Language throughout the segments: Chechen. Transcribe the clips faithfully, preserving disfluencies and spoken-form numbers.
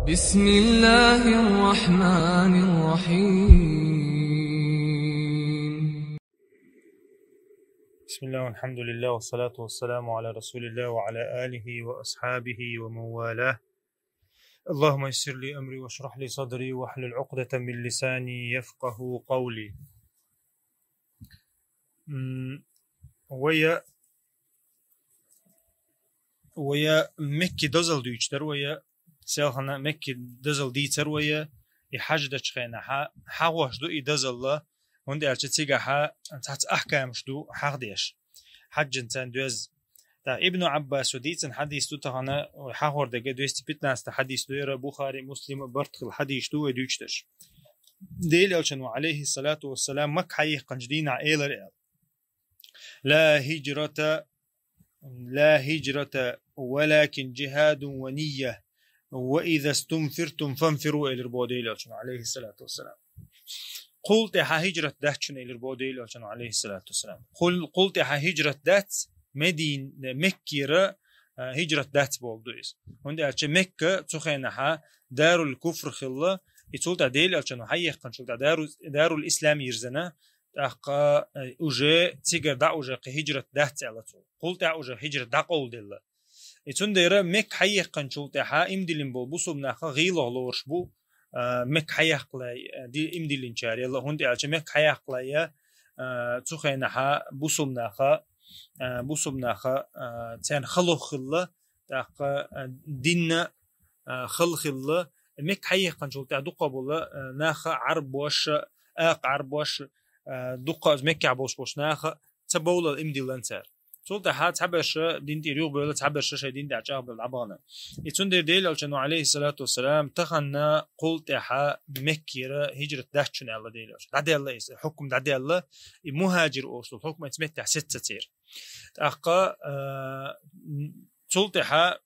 بسم الله الرحمن الرحيم. بسم الله والحمد لله والصلاة والسلام على رسول الله وعلى آله وأصحابه ومن والاه. اللهم يسر لي أمري واشرح لي صدري واحلل عقدة من لساني يفقه قولي. М, вая, вая Мекки дозал дуьйцуш дара, вая селхана Мекки дозал дийцар вая, и хьаж дечу хенахьа хьахош ду и дозалла, хӀунда аьлча цигахьа цхьацца ахкамаш ду хьахдеш. Хьаджанца доьзна. ТӀаккха Ибну Ӏаббасо дийцина хьадис ду тахана, вай хьахор дерг двести пятнадцатый хьадис ду, яра Бухари, Муслима барт хилла хьадис ду вай дуьйцуш дерш. Делан Элчано, алейхи салату вассалам, Макка хьаехканчу дийнахь элира аьлла: «لا هجرة، لا هجرة ولكن جهاد ونية، وإذا استنفرتم فانفروا», элира боху Делан Элчано, алейхи салату вассалам. Кхул тӀаьхьа хӀижрат дац шуна, элира боху Делан Элчано, алейхи салату вассалам. Кхул, кхул тӀаьхьа хӀижрат дац, Медин-, Меккера, а, хӀижрат дац бохург ду иза. ХӀунда аьлча Мекка цу хенахьа дарул куфр хилла, и цул тӀаьхьа Делан Элчано хьаехканчул тӀаьхьа дарул, дарул ислам йирзина, тӀаккха, э, уже цигара дӀа уже кхин хӀижрат дац аьлла цо. Кхул тӀаьхьа уже хӀижрат дӀакъовладелла. И цундела Мекка хьаехканчул тӀаьхьа имдиллина болу бусулба нах гӀийла лоруш бу, а, Мекка хьаяккхале, а, ди-, имдиллинчарел, хӀунда аьлча Мекка хьаяккхале, а, цу хенахьа бусулба наха, а, бусулба наха, а, царна хала хилла, тӀаккха, а, динна, а, хала хилла, Мекка хьаехканчул тӀаьхьа дукха болу, а, наха, Ӏарбош, акха Ӏарбош, а, дукха Меккехь болуш болчу наха ца бовлал имдиллина цара. Цул тӀаьхьа цхьаберш дин тӀера юхабевлла, цхьаберш шайн дин тӀехь чӀагӀбевлла дӀабахана. И цундела Делан Элчано, алейхи салату вассалам, таханна кхул тӀаьхьа Меккера хӀижрат дац шуна аьлла Делан Элчано. ДӀадаьлла иза, хьукум дӀадаьлла, и мухӀажир олуш долу хьукум оцу меттехь сецна церан. ТӀаккха, а, цул тӀаьхьа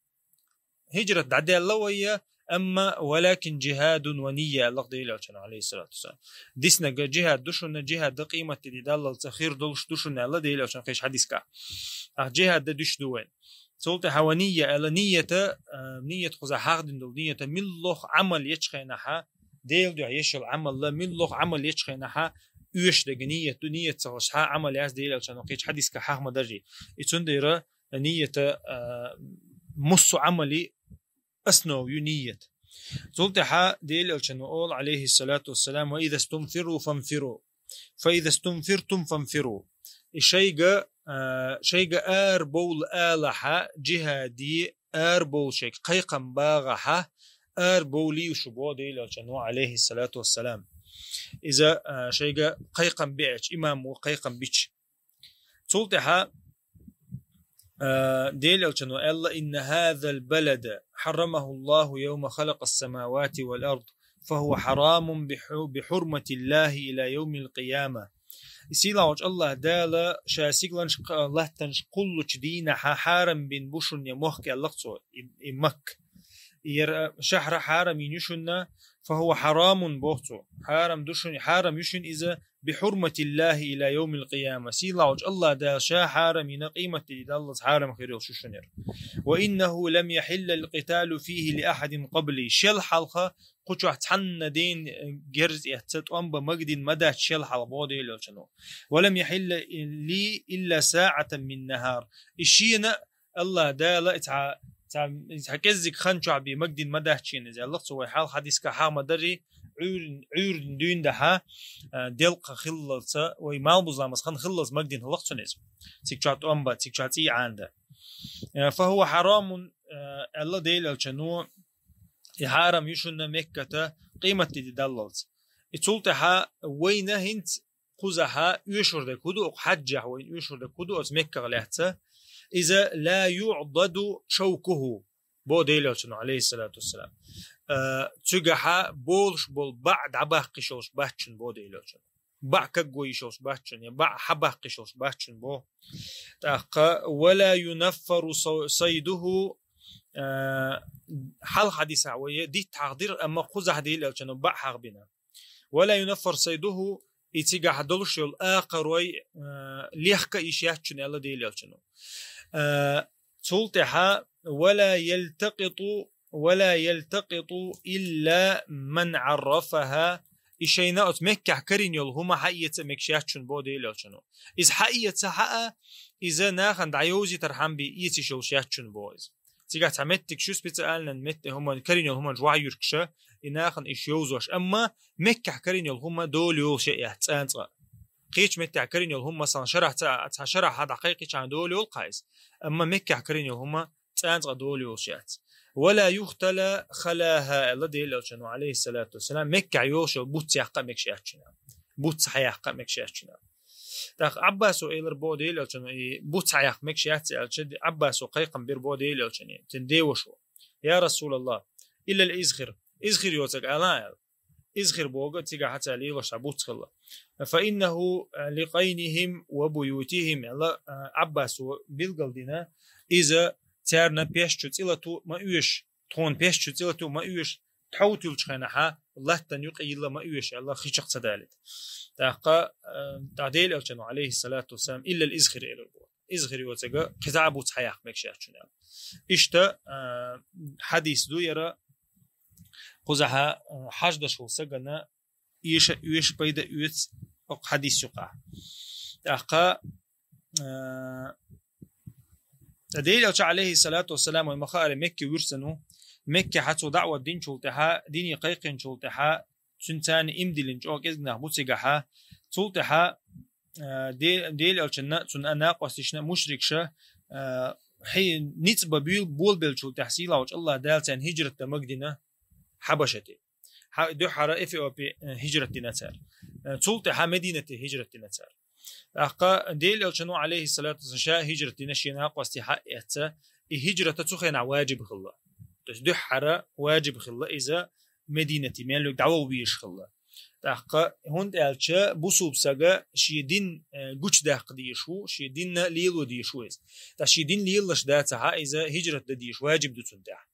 хӀижрат дӀадаьлла вай, амма «ولكن جهاد ونية», аьлла Делан Элчано, алейхи салату вассалам. Диснарг жихӀад ду шуна, жихӀад дан къематде даллалц хир долуш ду шуна аьлла Делан Элчано кхечу хьадисехь. Ахь жихӀад дан дуьш ду вайн. Цул тӀаьхьа «ونية» аьлла, нийята, а, нийят кхузахь хьахдина долу нийята, муьлхха Ӏамал ечу хенахьа, Делан дуьхьа еш йолу Ӏамалла, муьлхха Ӏамал ечу хенахьа оьшуш дерг нийят ду, нийят ца хилча цхьа а Ӏамал яц, Делан Элчано кхечу хьадисехь хьахма даржий. И цундела нийята, а, массо а Ӏамали основа ю нийят. Цул тӀаьхьа Делан Элчано олу, алейхи салату вассалам: «وإذا استنفروا فانفروا، فإذا استنفرتم فانفروا». И шайга, а, шайга ара бовла алахьа, жихӀаде ара бовла шайга кхайкхам багӀахьа, ара бовлий шу боху Делан Элчано, алейхи салату вассалам. Иза, а, шайга кхайкхам беача, имам ву кхайкхам бича. Цул тӀаьхьа, а, Делан Элчано аьлла: «إن هذا البلد حرمه الله يوم خلق السماوات والأرض، فهو حرام بح-، بحرمة الله إلى يوم القيامة». И сийлахьчу Аллах Дала ша сигаланаш кх-, латтанаш кхуллучу дийнахьа хьарам бина бу шуна я мохк аьлла цо, и, и Макка. Яра шахьра хьарам йина ю шуна, «فهو حرام», боху цо. Хьарам ду шуна, хьарам ю шуна иза, «بحرمة الله إلى يوم القيامة». Сийлахьчу Аллах Дала ша хьарам йина, къематде даллалц хьарам хир йолуш ю шуна яра. «وإنه لم يحل القتال فيه لأحد قبلي». Шел хьалха кху чохь цхьанна ден, э, герз эцна, тӀом бан магадина ма дац шел хьалха, боху Делан Элчано. «ولم يحل لي إلا ساعة من نهار». И шена Аллах Дала и цхьа, цхьа, и цхьа кӀеззиг хан чохь бен магадина ма дац шена иза, аьлла цо, вай хьалха хьадисехь хьахма дарий, Ӏуьйр-, Ӏуьйран дуьйна дахьа, а, делкъа хиллалца, вай малбузламаз хан хиллалца магадина хилла цунна иза. Цига чохь тӀом бан, цига чохь цӀий Ӏана дан. Э, «فهو حرام», э, аьлла Делан Элчано, и хьарам ю шуна Мекката къематде даллалц. И цул тӀаьхьа вайна хӀинца кхузахьа оьшур дерг хӀун ду, оцу хьаджехь вайна оьшур дерг хӀун ду оцу Мекках лаьцна? Иза «لا يعضد شوكه», боху Делан Элчано, алейхи салату вассалам. Э, цигахьа болуш болу баӀ дӀабаккха йиш йолуш бац шуна, боху Делан Элчано. БаӀ кагго йиш йолуш бац шуна, я баӀ хьабаккха йиш йолуш бац шуна, боху. ТӀаккха: «ولا ينفر ص-، صيده», э, хьалха хьадисехь вай дитт хьахдира, амма кхузахь Делан Элчано баӀ хьахбина. «ولا ينفر صيده», и цигахь долуш йолу акхарой, э, лехка а йиш яц шуна аьлла Делан Элчано. Э, цул тӀаьхьа: «ولا يلتقط «Ва ла ялтакъиту илла ман аррафаха». И шайна оцу Меккехь карийна йолу хӀума хьаэца мегаш яц шуна боху Делан Элчано. Иза хьаэца хьаа, иза нахана дӀайовзийтархьама бен эца йиш йолуш яц шуна боху иза. Цигахь цхьа меттиг шу специально метта хӀума, карийна йолу хӀуманаш вахьа юьркаша, и нахана иш йовзош. Амма Меккехь карийна йолу хӀума дола йолуш яц цкъа а. Кхечу меттехь карийна йолу хӀума, масалан, шарахь ца, цхьа шарахь хьан дӀакхайкхичхьана дола йолу кхайса. Амма Меккехь карийна йолу хӀума цкъа а дола йолуш яц. «Ва ла юхтала халаха», аьлла Делан Элчано, алейхиссалату вассалам, Меккехь йолуш йолу буц яккха а мегаш яц шуна. Буц хьаяккха а мегаш яц шуна. ТӀаккха Ӏаббасо элар боху Делан Элчано, и буц хьаяккха мегаш яц аьлча, Ӏаббасо кхайкхам бира боху Делан Элчане, цуьнан девашо: «Я Расулаллах, иллал изхир, изхир йоцург ала», аьлла. Изхир боху цигахь цара лелош цхьа буц хилла. «Фа иннаху ликъайнихим ва буютихим», аьлла, а, Ӏаббасо билгалдина, иза царна пеш чу цӀилату ма оьшу, тхуна пеш чу цӀилату ма оьшу, тхов туьллучу хенахьа латтана юкъа йилла ма оьшу аьлла, хи чекх ца далийта. ТӀаккха, а, тӀаккха Делан Элчано, алейхиссалату вассалам, иллал изхир элар боху. Изхир йоцург кхин цхьа а буц хьаяккха мегаш яц шуна аьлла. Иштта, а, хьадис ду яра, кхузахьа, а, хьаждаш волу сагана эша, эша пайда оьцу окху хьадис юкъахь. ТӀаккха, а, ТӀаккха Делан Элча, алейхиссалату вассалам, вай ма-хаара, Мекке вуьрсина ву, Меккехьа цо даӀват динчул тӀаьхьа, дине кхайкхинчул тӀаьхьа, цуьнан царна иман диллина чӀогӀа кӀезиг нах бу цигахьа, цул тӀаьхьа, а, Де-, Делан Элчанна, цуьнан а накъосташна, мушрикаша, а, хьи-, ницкъ бан буьйл-, болабеллачул тӀаьхьа сийлахьчу Аллах Дала царна хӀижрат дан магадина Хьабашате. Хьа-, дуьххьара Эфиопе, э, хӀижрат дина цара. Э, цул тӀаьхьа Мединате хӀижрат дина цара. ТӀаккха Делан Элчано, алейхиссалату вассалам, ша хӀижрат дина, шен накъостий хьаэцна, и хӀижрата цу хенахь ваджиб хилла. То есть дуьххьара ваджиб хилла иза Мединате, мел верг дӀаваха везаш хилла. ТӀаккха, хӀунда аьлча бусулба сага шен дин, э, гучудаккха дезаш ву, шен динна лело дезаш ву иза. ТӀаккха шен дин лелалаш дацахьа, иза хӀижрат дан дезаш ваджиб ду цунна тӀехь.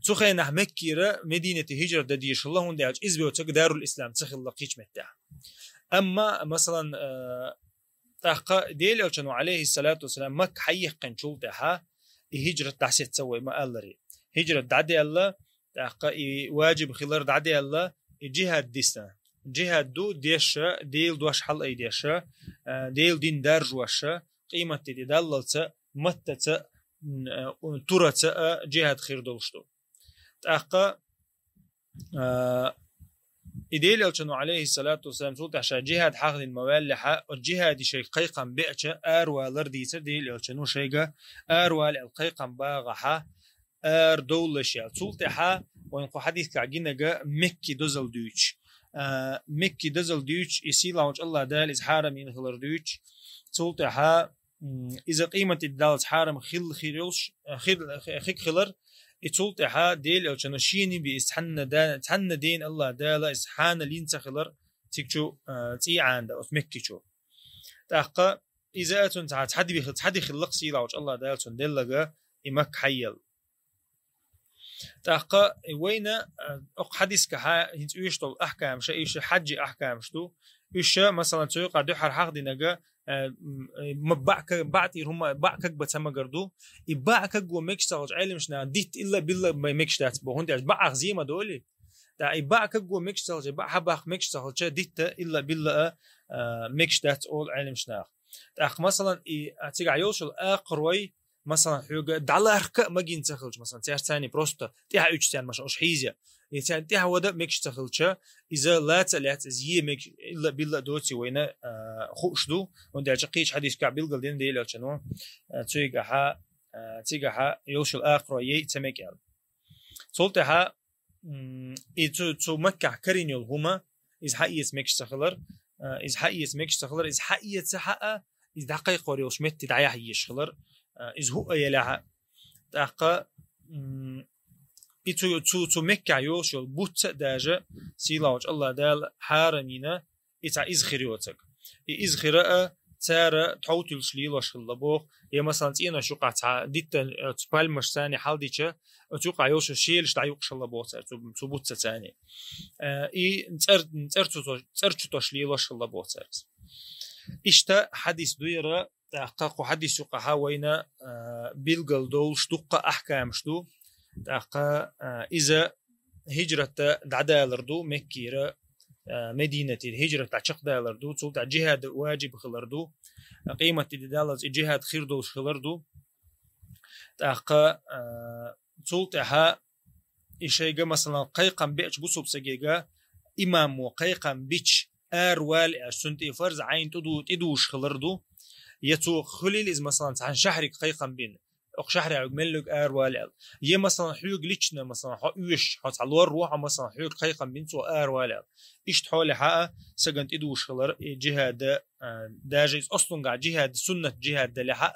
Цу хенахь Меккера Мединате хӀижрат дан дезаш хилла, хӀунда аьлча иза воцург Дарул Ислам ца хилла кхечу меттехь. Амма, масалан, э, тӀаккха Делан Элчано, алейхиссалату вассалам, Макка хьаеккхинчул тӀаьхьа и хӀижрат дӀасецна вай ма-аллара. ХӀижрат дӀадаьлла, тӀаккха и ваджиб хилар дӀадаьлла, и джихад дисна. Джихад ду дешша, Делан дош хьалаайдешша, э, Делан дин даржоша, къематде даллалца, маттаца, м, э, тураца а джихад хир долуш ду. ТӀаккха, а, и Делан Элчано, алейхиссалату вассалам, цул тӀаьхьа ша джихад хьахдина ма-ваьллехьа, оцу джихаде шайга кхайкхам беача, аравалар дийцар Делан Элчано шайга, аравала аьлла кхайкхам багӀахьа, ара довлалаш яьлла. Цул тӀаьхьа, вайн кху хьадисехь гинарг, Мекки дозалла дуьйцуш. А, Мекки дозалла дуьйцуш, и сийлахьчу Аллах Дала иза хьарам йина хилар дуьйцуш. Цул тӀаьхьа, м, иза къематде даллалца хьарам хилла хир йолуш, хир-, хи-, хиг хилар, и цул тӀаьхьа Делан Элчано шена бен иза цхьанна да-, цхьанна ден Аллах Дала иза хьанал йина ца хилар, цига чу, а, цӀий Ӏанада, оцу Мекки чу. ТӀаккха иза а цунна цхьа, цхьа ди-, цхьа ди хилла-кх сийлахьчу Аллах Дала цунна делларг, и Макка хьаелла. ТӀаккха вайна, а, окху хьадисехь хӀинца оьшуш долу ахкамаш, уьш хьаджи ахкамаш ду. Уьш, масалан, цу юкъахь дуьххьара хьахдинарг, а, м, ма баъ ка-, баъ тӀера хӀума, баъ кагбан ца магар ду. И баъ кагбо мегаш ца хилча, Ӏеламнаха дитта илла а билла а мегаш дац боху, хӀунда аьлча баъах зен ма долий. ТӀаккха и баъ кагбо мегаш ца хилча, баъ хьабаккха мегаш ца хилча, дитта илла а билла а, а, мегаш дац олу Ӏеламнаха. ТӀаккха, масалан, и, а, цигахь йолуш йолу акхарой, масалан, хьоьга дӀалархка а магийна ца хилча, масалан, цаьрца царний просто тӀаьхьа уьдуш царна, машан, уьш хьийза. И царна тӀаьхьа вада а мегаш ца хилча, иза лаца а лаьцна, иза е мегаш, илла а билла а доций вайна, а, хууш ду. ХӀунда аьлча кхечу хьадисехь билгалдина Делан Элчано, а, цигахьа, а, цигахьа йолуш йолу акхарой яй ца мега аьлла. Цул тӀаьхьа, м, и цу, цу Маккахь карийна йолу хӀума, иза хьаэца мегаш ца хилар, а, иза хьаэца мегаш ца хилар, иза хьаэца хьаа, иза дӀакхайкхор йолуш метте дӀаяхьа езаш хилар, а, иза хӀуъа елахьа. ТӀаккха, м, и цу, цу, цу Меккахь йолуш йолу буц а даже сийлахьчу Аллах Дала хьарам йина, и цхьа иза хир йоцург. И иза хира а цара тхов туьллуш лелош хилла боху, я, масалан, цӀенош юкъахь цхьа дитта, оцу пальмаш царний хьалдича, оцу юкъахь йолуш шелаш дӀаюкъуш хилла боху цара, цу, цу буцца царний. Э, и цӀер, цӀер цу, цӀер чу тош лелош хилла боху цара. Иштта хьадис ду яра, тӀаккха кху хьадис юкъахьа вайна, э, билгал долуш дуккха ахкамаш ду. ТӀаккха, а, иза хӀижрат дӀадалар ду, Меккера, а, Мединате хӀижрат дӀачакхдалар ду, цул тӀехьа джихад ваджиб хилар ду, къематди даллалца и джихад хир долуш хилар ду. ТӀаккха, а, цул тӀехьа и шайга, масалан, кхайкхам беача бусулба сагага имамо кхайкхам бича, аравала аьлча, цунна тӀе фарз Ӏайн тӀу-, тӀедужуш хилар ду. Я цо хуьлийла иза, масалан, цхьана шахьарга кхайкхам бина, окху шахьаргахь меллиг аравала аьлла. Я, масалан, хьоьга лично, масалан, хьо оьшуш, хьо цхьа лор ву хьо, масалан, хьоьга кхайкхам бина цо аравала аьлла. Иштта хьолехь а сагана тӀедужуш хилар и джихад, а, даже иза аслунгахь джихад, суннат джихад далехь а,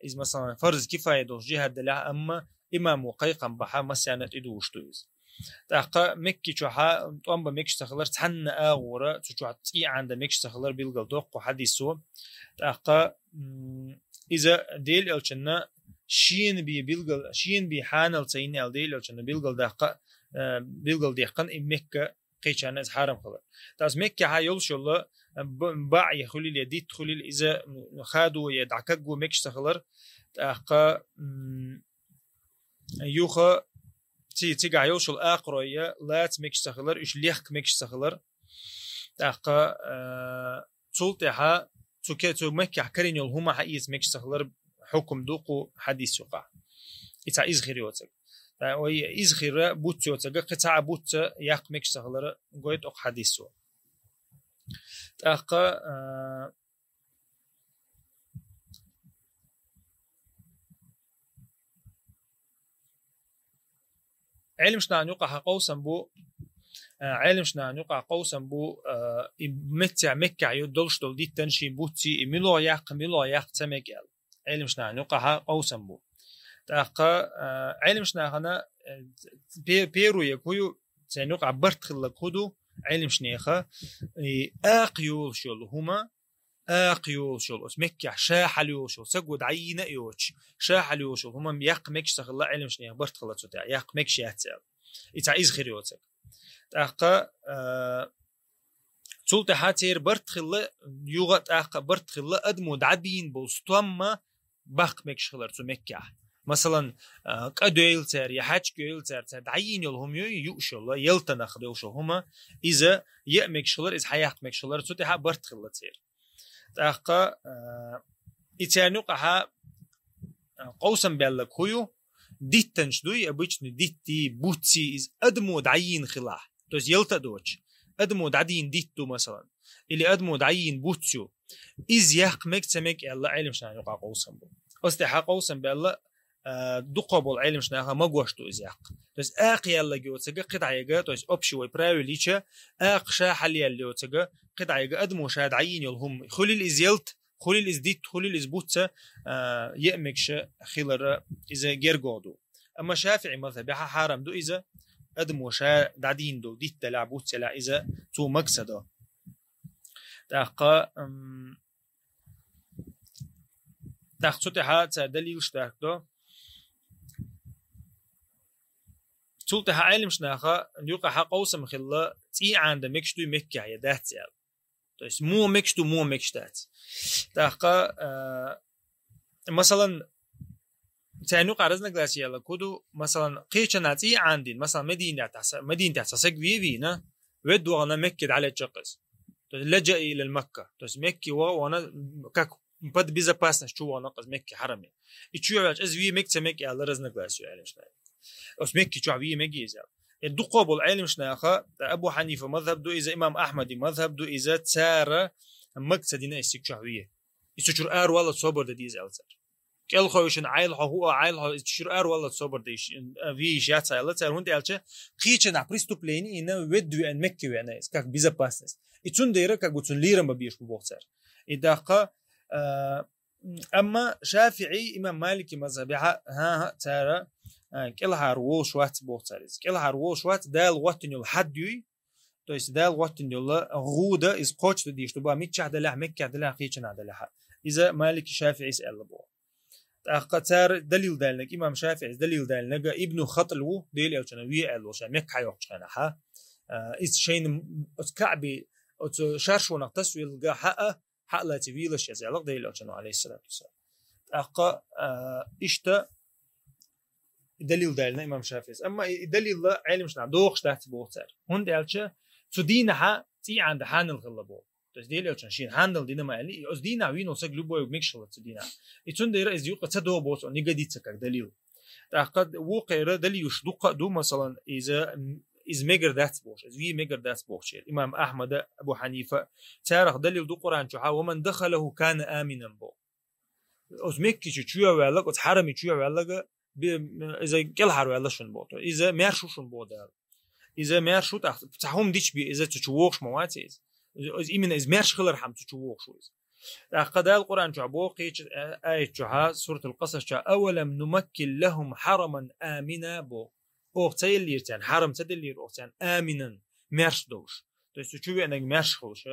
иза, масалан, фарз кифая долуш джихад далехь а, амма имамо кхайкхам бахьа массарна а тӀедужуш ду иза. ТӀаккха Мекки чохь а тӀом бан мегаш ца хилар, цхьанна агӀора цу чохь цӀий Ӏан дан мегаш ца хилар билгал до кху хьадисо. ТӀаккха, м, иза Делан элчанна шена бен билгал, шена бен хьанал ца йина аьлла, Делан элчанна билгал даккха, э, билгал дехкан и Мекка кхечарна иза хьарам хилар. ТӀаккха Меккехь йолуш йолу, э, б-, баӀ я хуьлийла, я дитт хуьлийла, иза, м, хадо я дӀакагго мегаш ца хилар. ТӀаккха, м, юха ци-, цигахь йолуш йолу акхарой я лаца мегаш ца хилар, уьш лехка мегаш ца хилар. ТӀаккха, а, цул тӀаьхьа цу ке-, цу Меккехь карийна йолу хӀума хьаэца мегаш ца хилар хьукум ду кху хьадис юкъахь. И цхьа иза хир йоцург. ТӀаккха вай иза хир буц йоцург, кхин цхьа а буц яккха мегаш ца хилар гойту кху хьадисо. ТӀаккха, а, Ӏелимаш нахана юкъахь къовсам бу, а, Ӏелимаш нахана юкъахь къовсам бу, а, и меттехь Меккехь ю долуш долу диттан шен буцций, и мило яккха, мило яккха ца мега аьлла. Ӏелимаш нахана юкъахь къовсам бу. ТӀаккха, а, Ӏелимаш нахана, э, пе-, перу я кху ю, церан юкъахь барт хилларг хӀу ду, Ӏелимаш неха, и акха йолуш йолу хӀума, акха йолуш йолу, оцу Меккехь ша хьала йолуш йолу, ца го дӀайийна а йоцуш, ша хьала йолуш йолу хӀума яккха мегаш ца хилла, Ӏелимаш неха барт хилла цу тӀехь, яккха мегаш яц аьлла. И цхьа иза хир йоцург. ТӀаккха, а, цул тӀаьхьа церан барт хилла, юха а тӀаккха барт хилла, адамо дӀадийна болу стомма баккха мегаш хилар цу Меккехь. Масалан, а, кӀа дойла цара, я хьаьчка йойла цара, цара дӀайийна йолу хӀума ю, юуш йолу, ялтанах долуш йолу хӀума, иза яа мегаш хилар, иза хьаяккха мегаш хилар, цу тӀаьхьа барт хилла церан. ТӀаккха, а, и церан юкъахьа, а, къовсам баьлларг хӀу ю, диттанаш дуй, обычный диттий, буцций, иза адамо дӀайийна хилахь. То есть ялта а доцуш, адамо дӀадийна дитт ду, масалан, или адамо дӀайийна буц ю. Иза яккха мега ца мега аьлла, Ӏелимаш нахана юкъахь къовсам бу. Оцу тӀаьхьа къовсам баьлла, а, дукхах болу Ӏелимаш наха магош ду иза яккха. То есть акха яьлларг йоцург кхидӀа яга, то есть общий вай правил йича, акха ша хьала яьлла йоцург кхидӀа яга, адамо ша дӀайийна йолу хӀума. Хуьлийла иза ялта, хуьлийла иза дитт, хуьлийла иза буц, а, яа мегаш хилар иза гергогӀ ду. Амма ШафиӀи мазхабехь хьарам ду иза, адамо ша дӀадийна долу дитт далахь, буц ялахь, иза цо мага ца до. ТӀаккха, м, тӀаккха цу тӀаьхьа цара далилаш дахка до. Цул тӀаьхьа Ӏелимаш наха юкъахьа къовсам хилла, цӀий Ӏан дан мегаш дуй Меккехь я дац аьлла. То есть муха мегаш ду, муха мегаш дац. ТӀаккха, а, масалан, царна юкъахь разногласие ялларг хӀу ду, масалан, кхечанхьа цӀий Ӏан дина, масалан, Мединатехь цхьа, Мединатехь цхьа саг ве вийна, ведда вахана Мекке дӀалечча кхеза. То есть ладжаъа илал Макка. То есть Мекке ваха вахана, как под безопасность чу вахана кхеза Мекке хьараме. И чу ваьлча, иза ве мега ца мега аьлла разногласие ю Ӏелимаш наха. Оцу Мекке чохь ве мега иза аьлла. И дукхах болу Ӏелимаш наха, Абу Хьанифа мазхаб ду иза, имам Ахьмади мазхаб ду иза, цара мага ца дина иза цига чохь ве. И цу чуьра араваллалц собар дан деза аьлла цара. КӀелхойшна Ӏайла хьо хӀуъа, Ӏайла хьо, иза чуьра араваллалц собар дайш, а, вийш яц аьлла цара, хӀунда аьлча кхечанхьа преступление йина, ведда веана Мекке веана иза, как безопасность. И цундела как бы цунна лерам бан безаш бу боху цара. И даккха, а, амма ШафиӀи, имам Малики мазхабехьа, хӀан-хӀа, цара, а, кӀелхьара волуш вац боху цара иза. КӀелхьара волуш вац, Дала гӀоттина йолу хьад юй, то есть Дала гӀоттина йолу гӀуда, иза кхоччуш дан дезаш ду бан, миччахь далахь, Меккехь далахь, кхечанхьа далахь. Иза Малики, ШафиӀис аьлла боху. ТӀаккха цара далил далинарг, имам ШафиӀис далил далинарг Ибну Хатл ву, Делан элчано ве аьлла волу ша Мекка хьайоккхучу хенахьа. А, иза шайна оцу Каъби, оцу шаршонах тасвелга хьаа, хьаалаци вийлаш иза аьлла Делан элчано, алейхиссалату вассалам. ТӀаккха, а, иштта далил далийна имам ШафиӀийс. Амма и далил Ӏелимаш наха дохуш дац боху цара. ХӀунда аьлча цу дийнахьа цӀий Ӏанда хьанал хилла боху. То есть Делан Элчано шена хьанал дина ма аьлли, оцу дийнахьа вийнал саг любой мегаш хилла цу дийнахьа. И цундела иза юкъа ца догӀу боху, не годится как далил. ТӀаккха вукхара далилаш дуккха а ду, масалан, иза, иза мегар дац бохуш, иза вий мегар дац бохучеран. Имам Ахьмада, Абу Хьанифа, царах далил ду Къуръан чухьа: «Ва ман дахалаху кана аминан», боху. Оцу Мекки чу чоьхьа ваьлларг, оцу хьарами чоьхьа ваьлларг, би-, иза кӀелхьарваьлла шуна боху. Иза маьрша ву шуна боху Дала. Иза маьрша ву, тӀаккха цхьа хӀума дича бен, иза цу чу вогӀуш ма вац иза. Иза, иза именно иза маьрша хилархьама цу чу вогӀуш ву иза. ТӀаккха Дала Къуръан чохь боху кхечу а-, аят чохьа, Суратул Къасас чохь: «Авалам нумаккин лахум хьараман амина», боху. Оха ца еллера царна, хьарам ца деллера оха царна, аминан, маьрша долуш. То есть цу чу веанарг маьрша хуьлуш.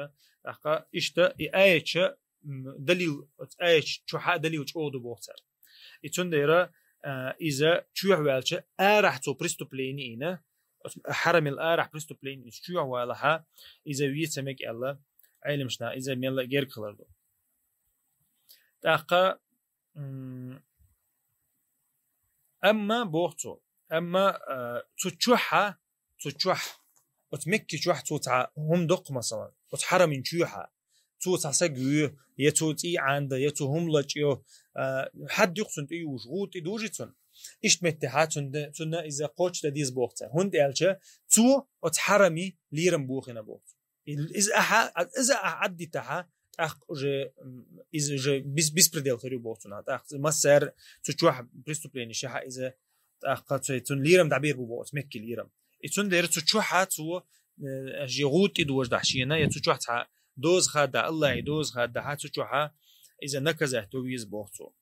ТӀаккха иштта и аятча, м, далил, оцу аятча чохьа далил чӀогӀа ду боху цара. И цундела, а, иза чоьхьа ваьлча, арахь цо преступление йина, оцу хьарамил арахь преступление йина, иза чоьхьа валахьа, иза веца мега аьлла, Ӏелимаш наха иза мелла а герга хилар ду. ТӀаккха, м, амма боху цо, амма, а, цу чохьа, цу чохь, оцу Мекки чохь цо цхьа хӀума доккху, масалан, оцу хьарамин чоьхьа, цо цхьа саг вуьйу, я цо цӀий Ӏанда, я цо хӀума лачкъо, а, хьад юкъа цунна тӀе юуш, гӀуда тӀе дужи цунна. Иштта меттехьа цунна, цунна иза кхочушдан деза боху цара. ХӀунда аьлча цо оцу хьарами лерам бохийна боху цо. Иза ахьа, иза ахьа Ӏаддитахьа, тӀаккха уже, м, иза уже бес-, беспредел хир ю боху цунах. ТӀаккха массара цу чохь преступление шаьхьа иза, тӀаккха цу, цунна лерам дӀабер бу боху, оцу Мекки лерам. И цундела цу чохьа цо, э, я гӀуда тӀе дожадахь шена, я цу чохь цхьа доза хадда, Аллахье доза хадда, хьа цу чохьа иза наказать до веза боху цо.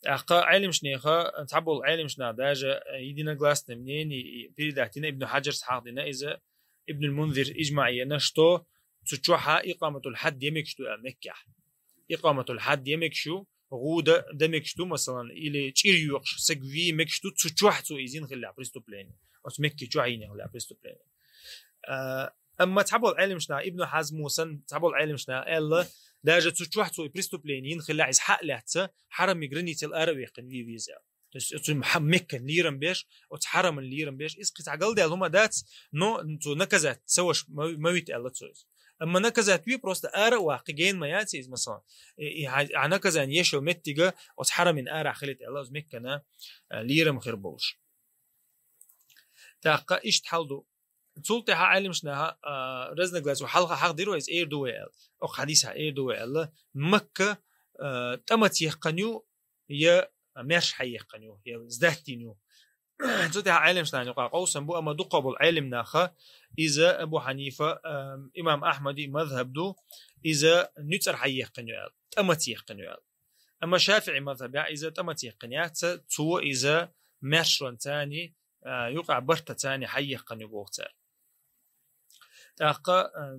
ТӀаккха Ӏелимаш неха, цхьаболу Ӏелимаш наха даже единогласное мнение и передать дина, Ибн Хьаджарс хьахдина иза, Ибнул Мунзир ижмаъ йина, что цу чохьа икъаматул хьад демегаш ду аьлла Меккехь. Икъаматул хьад демегаш ю, гӀуда демегаш ду, масалан, или чӀир йоькъуш саг вий мегаш ду, цу чохь цо иза йина хилла преступление. Оцу Мекки чохь йина хилла преступление. А, амма цхьаболу Ӏелимаш наха, Ибн Хьазмо санна, цхьаболу Ӏелимаш наха аьлла, даже цу чохь цо и преступление йина хилла, иза хьа а лаьцна, хьарами границал ара а ваьккхина вий веза аьлла. То есть оцу хьа-, Меккан лерам беш, оцу хьараман лерам беш, иза кхин цхьа галдаьлла хӀума дац, но цо наказать ца веш ма, ма вита аьлла цо иза. Амма наказать ве просто ара а ваккхи гена ма яц иза, масалан. И, и хьа, хьа наказание еш йолу меттига оцу хьарамин арахь хилийта аьлла, оцу Меккана, а, лерам хир болуш. ТӀаккха иштта хьал ду. Цул тӀаьхьа Ӏелимаш наха, а, разногласие хьалха хьахдира вай, иза эр ду вай аьлла. Окху хьадисехь эр ду вай аьлла. Макка, а, тӀамаца яьккхина ю, я маьрша хьайяьккхина ю, я сдать дина ю. Цу тӀаьхьа Ӏелимаш нахана юкъа къовсам бу, амма дуккха болу Ӏелим наха, иза Абу Хьанифа, а, имам Ахьмади мазхаб ду, иза нуьцкъара хьайяьккхина ю аьлла, тӀамаца яьккхина ю аьлла. Амма ШафиӀи мазхабехь иза тӀамаца яьккхина яц, цо иза маьршонца царна, а, юкъахь барт царна хьайяьккхина ю боху цара. ТӀаккха, а,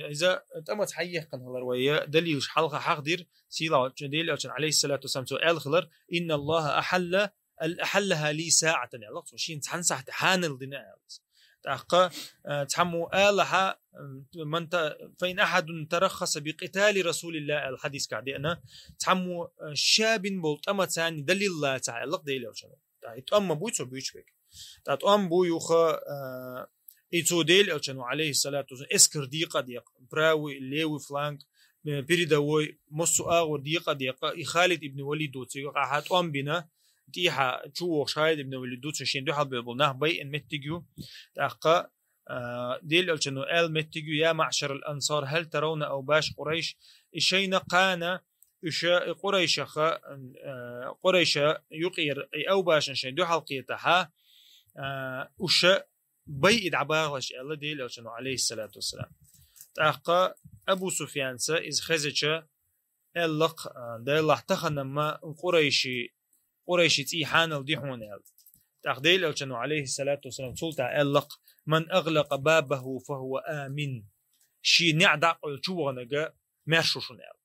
иза тӀамаца хьайяьккхина хилар вай далилаш хьалха хьахдира, сийлахьчу Делан Элчано, Ӏалайхиссалату вассалам, цо аьлла хилар: «Инна Аллаха ахьалла, ал-, ахьаллаха ли саӀатан», аьлла цо, шена цхьана сахьте хьанал дина аьлла. ТӀаккха, а, цхьаммо алахьа, м, ман та-, «Фа ин ахьадун тараххаса би къитали Расулиллах», аьлла хьадискахь деана, цхьаммо, а, ша бина болу тӀамаца царна далил лацахь аьлла Делан Элчано. ТӀаккха и тӀом ма буй цо буьйцуш берг. ТӀаккха тӀом бу юха, а, и цо Делан Элчано, Ӏалайхиссалату вассалам, эскар декъа а декъа, правый, левый фланг, э, передовой, массо а агӀор декъа а декъа, и Халид ибн Валид доцу юкъахьа тӀом бина, тӀехьа чу вогӀуш Халид ибн Валид доцу шен дуьхьал бевлла болу нах байъина меттиг ю. ТӀаккха, а, Делан Элчано аьлла меттиг ю: «Я маъшарал ансар, хӀал таравна авбаш Къурайш?» И шайна кхана уьш и Къурайшаха, а, Къурайша юкъера и авбашан шайн дуьхьал кхетахьа, а, уьш байъа дӀабахалаш аьлла Делан Элчано, Ӏалайхиссалату вассалам. ТӀаккха Абу Суфьянца иза хезача аьлла-кх, а, Делахь таханамма Къурайши, Къурайши цӀий хьанал ди хьуна аьлла. ТӀаккха Делан Элчано, Ӏалайхиссалату вассалам, цул тӀаьхьа аьлла-кх: «Ман агӀлакъа бабаху, фа хӀува амин». Шен неӀ дӀакъевлла чу ваханарг маьрша ву шуна аьлла.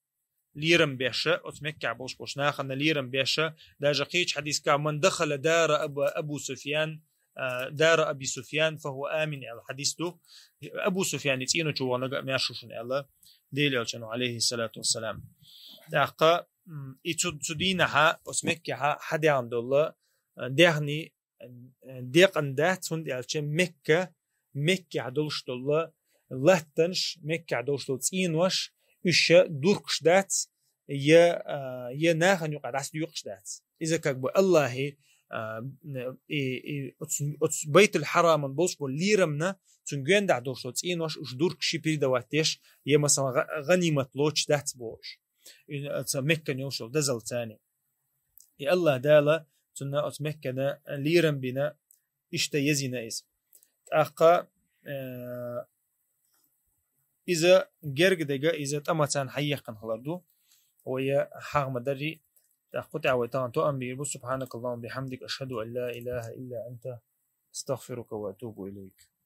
Лерам беша, оцу Меккехь болуш болчу нахана лерам беша, даже кхечу хьадискахь: «Ман дахала дара Аба-, Абу Суфьян, а, дара Аби Суфьян, фа хӀува амин», аьлла хьадис ду. Абу Суфьяни цӀийно чу ваханарг а маьрша ву шуна аьлла Делан Элчано, Ӏалайхиссалату вассалам. ТӀаккха М, и цу, цу дийнахьа, оцу Меккехьа хьадаьхна долу, а, даьхни, а, декъна дац, хӀунда аьлча Мекка, Меккехь долуш долу латтанаш, Меккехь долуш долу цӀенош, уьш дуркуш дац, я, а, я нахана юкъа дӀасадоькъуш дац. Иза как бы Аллахьи, а, и, и, оцу, оцу Байтул-Хьараман болуш болу лерамна, цуьнан гоьндахь долуш долу цӀенош уьш дуркуш и передавать деш, я, масалан, гӀа-, гӀанимат лоцуш дац бохуш. И, а, цу Меккан йолуш долу дазалла царна. И Аллахь Дала цунна оцу Меккана лерам бина, иштта езйина иза. ТӀаккха, э, иза герга дега, иза тӀамацарна хьаеккхина хилар ду. Вай хьагӀ ма дарри, тӀаккха кху тӀехь вай тахана тоам бийр бу. سبحانك اللهم وبحمدك، أشهد أن لا إله إلا أنت، أستغفرك وأتوب إليك.